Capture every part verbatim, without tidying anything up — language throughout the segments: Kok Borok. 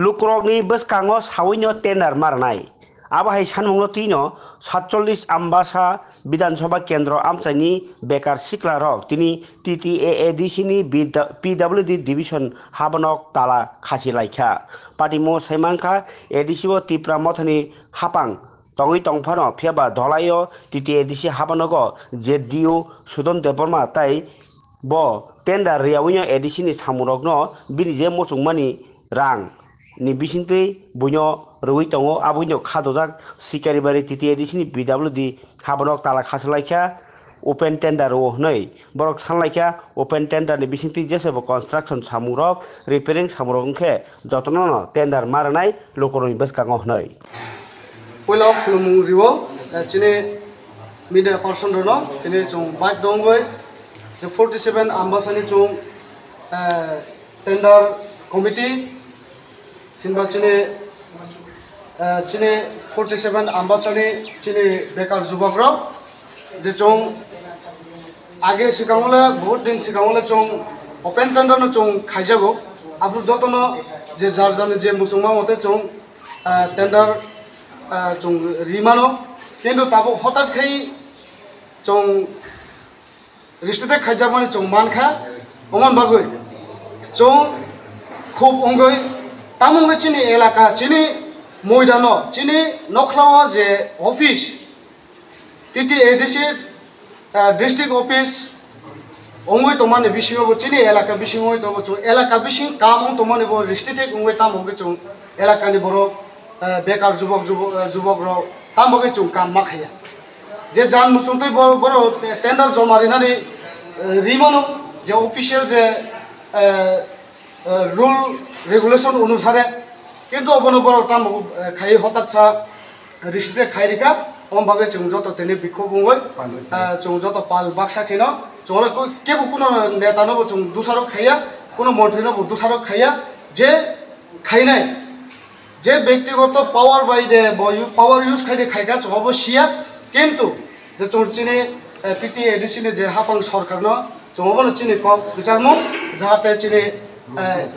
Lukurokni bwskango sawino tender ma rwnai. Abo hai sanmungno twino satchollis Ambasa Bidhan Sabha Kendro amchaini bekar siklarok tini T T A A D C ni B-, P W D division habanok tala khasi laikha. Patimung saimankha A D C o Tipra Mothani hapang tongwi tongphano, phiyaba dolaio T T A D C habanogo Z D O Sudon Debbarma tai bo tender riyawino A D C ni samungrokno bini je muchungmani rang ni bisingtwi buino rwui tongo, aboino kha dojak Sikaribari T T A D C ni P W D habanok tala khasi laikha open tender o hwnwi. Borok sanlaikha open tender ni bisingtwi jesebo construction samungrok, repairing samungrok wngkhe jotono no tender ma rwnai lukurokni bwskango hwnwi. Puila khulumung riwo, eh, chini media person rokno, tini chwng bike dongwi, je forty seven Ambasani chwng, eh, tender committee, hinba chini, eh, chini forty seven Ambasani chini bekar jubok rok, je chwng age sikang le, bahut din sikang le chwng open tender no chwng khaijago, abo jotono je jar jarni je muchungma mote chwng ah, tender, ah, chwng rimano, kintu tabuk hotat khai chwng restrict khaijakmani chwng mankha, omon bagwi chwng khub wngwi tamo wngwi chini elaka, chini moidano, chini nokhlao je office, T T A D C, ah, district office wngwi tongmani bisingo bo chini elaka bisingo wngwi tongo, chwng elaka bising kam wng tongmani bo restricted wngwi tamo hwnkhe chwng elakani borok, ah, bekar jubok, jubok, ah, jubok rok tamo khe chwng kam ma khaiya. Je jan muchungtwi bo-, borok tender joma rinani, ah, rimano je official je, ah, eh, rule regulation onusare, kintu obono borok tamo, eh, khai hotatsa restrict khai rikha, omo bagwi chwng joto tini bikhuk wngwi, eh, chwng joto pal baksa kheno chwng oro kebo kuno neta no bo chwng dusarok khaiya, kuno montri no bo dusarok khaiya, je khainai, je bektigoto power bai de bo u-, power use khai de khaikha chwng obo siya, kintu je chwng chini, eh, T T A D C ni je hapang sorkar no chwng obono chini kok kwcharmung, jahate chini, eh,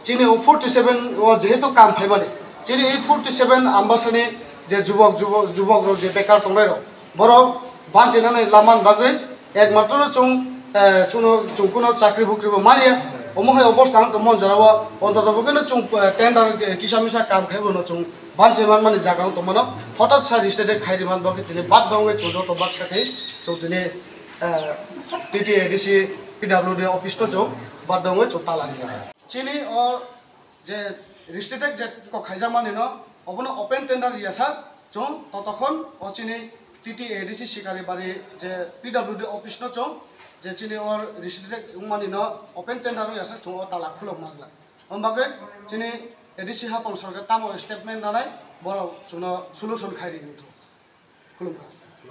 chini o forty seven o jehetu kam phaimani, chini ei forty seven Ambasani je jubok, jubok, jubok rok je bekar tongnai rok, borok banchinani laman bagwi ekmatro no chwng, eh, chwngno, chwng kuno chakri bukri bo manya, omo hai obostha ang tongmani jora o, ontoto bo kheno chwng, eh, tender, eh, kisa misa kam khaibo no chwng banchi manmani jaga wng tongmano, hotat sa restrict khai rimani bagwi tini badda wngwi chwng joto baksa khai chwng tini, eh, T T A D C P W D office no chwng badda wngwi chwng tala rinai. Chini o je restrict je kok khaijakmani no obono open tender riyasa chwng totokhon o chini T T A D C Sikaribari je P W D office no chwng je chini o restrict wngmani no open tender riyasa chwng o tala khulok manglak. Omo bagwi chini A D C hapang sorkar tamo statement nanai, borok chwngno solution khai rwdi wngkha. Khulumkha.